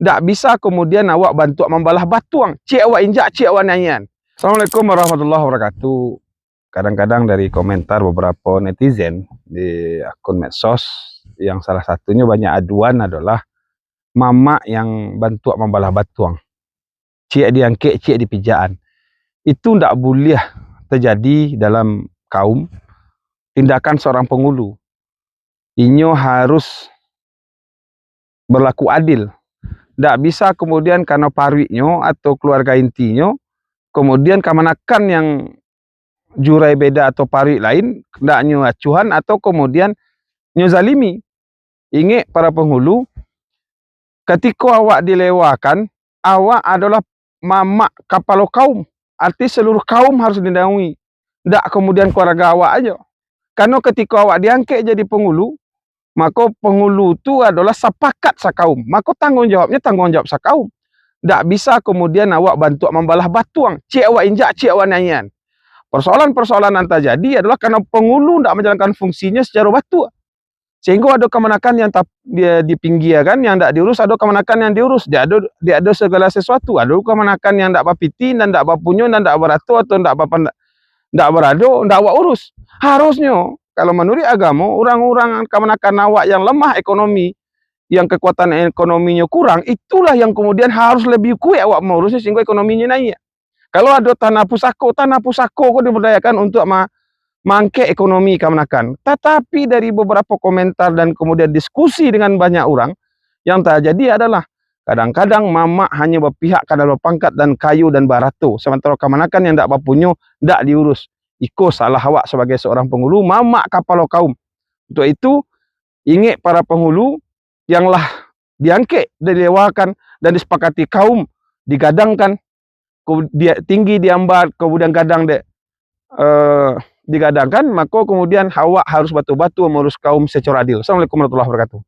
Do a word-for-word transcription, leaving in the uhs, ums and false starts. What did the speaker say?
Ndak bisa kemudian awak bantuak mambalah batuang. Ciek awak injak, ciek awak naiakan. Assalamualaikum warahmatullahi wabarakatuh. Kadang-kadang dari komentar beberapa netizen di akun medsos, yang salah satunyo banyak aduan adalah mamak yang bantuak mambalah batuang. Ciek diangkek, ciek dipijakan. Itu ndak buliah terjadi dalam kaum tindakan seorang pangulu. Inyo harus berlaku adil. Ndak bisa kemudian karano paruiknyo atau keluarga intinyo, kemudian kamanakan yang jurai beda atau paruik lain, ndak nyo acuhan atau kemudian nyo zalimi. Ingek para penghulu, katiko awak dilewakan, awak adolah mamak kapalo kaum, arti seluruh kaum harus dinaungi, ndak kemudian keluarga awak ajo. Karano katiko awak diangkek jadi penghulu, mako penghulu tu adolah sapakat sakaum, mako tanggung jawabnyo tanggung jawab sakaum. Ndak bisa kemudian awak bantuak mambalah batuang, ciek awak injak, ciek awak naiakan. Persoalan-persoalan yang terjadi adolah karano penghulu ndak menjalankan fungsinyo secara batua. Sehingga ado kamanakan yang tap-, dia dipinggiakan, yang ndak diurus, ado kamanakan yang diurus, dia ado, dia ado segala sesuatu, ado kamanakan yang ndak bapiti, nan ndak bapunyo, nan ndak barato, atau ndak bapa-, ndak barado, ndak awak urus. Harusnyo, kalau manuruik agamo, urang-urang kamanakan awak yang lemah ekonomi, yang kekuatan ekonominyo kurang, itulah yang kemudian harus lebih kuek awak maurusnyo sehingga ekonominyo naiak. Kalau ado tanah pusako, tanah pusako ko diberdayakan untuk ma-, maangkek ekonomi kamanakan. Tatapi dari beberapa komentar dan kemudian diskusi dengan banyak urang, yang terjadi adalah kadang-kadang mamak hanyo bapihak ka nan bapangkat dan kayo dan barato, samantaro kamanakan yang ndak bapunyo ndak diurus. Iko salah awak sabagai seorang penghulu, mamak kapalo kaum. Untuk itu, ingek para penghulu yang lah diangkek, dilewakan, dan disepakati kaum, digadangkan, ku-, dia tinggi diambat, kemudian gadang dek, eh, digadangkan, mako kemudian awak harus batua-batua mengurus kaum secara adil. Assalamualaikum warahmatullahi wabarakatuh.